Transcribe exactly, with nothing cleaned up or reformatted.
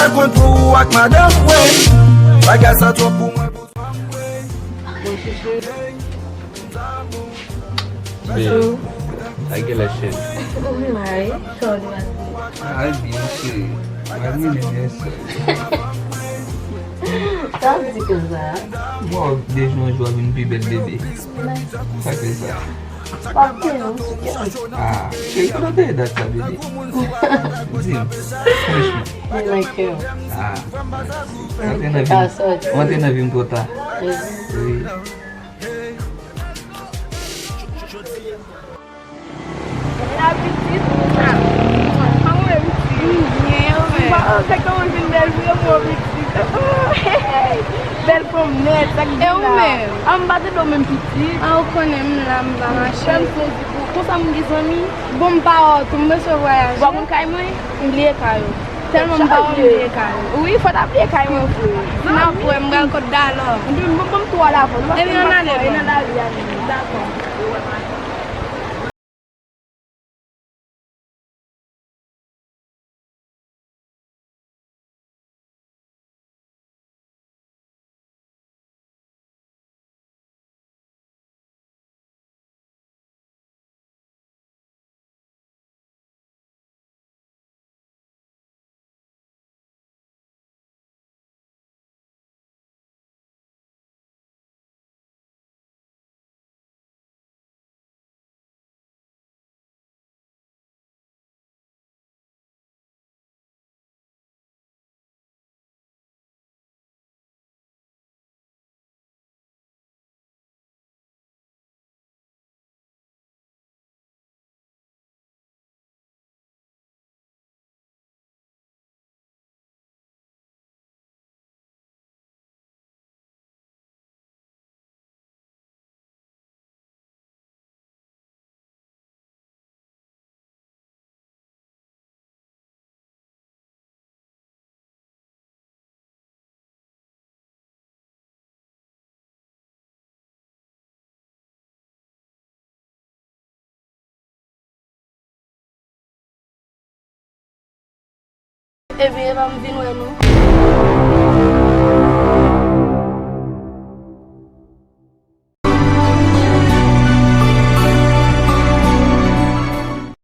Kont pou ou ak madanm, wi. Bagay sa twòp pou mwen, pou fanm, wi. Babe, a genlè cheri. Ou la wi, sa w di maten? Ah, byen cheri. Mwen menm, byen cheri. Sa w di konsa? Bon, de jou an jou w ap vin pi bèl, bebe. Sa k fè sa? W ap kenbe m sou kè. Ah, cheri, kote w te ye dat sa, bebe? Di m, franchman. Mwen nan kè w. Ah, w antre nan vi m. Ou antre nan vi m twò ta. Wi. La pitit, ah, kòman w ye pitit? M byen, ou menm? Mwen, se kòman vin bèl vre, mon pitit. Bèl fanm nèt, sa k gen la. E ou menm? Ah, m pa tande w menm pitit. Ah, ou konnen m la, m pa mache. Fè m sezi pou, konsa m gen zanmi. Bon, m pa wè w tou, m bezwen vwayaje. Ou pa konn kay mwen? M bliye kay ou. Tèlman m pa wè m bliye kay ou. Wi, fò w ta bliye kay mwen vre. Si n ap wè, m pral kot Dalò. Bon, bon, bon, m tou al avè w. Epi ann ale non. Dakò. Ebyen, epa m vin wè nou.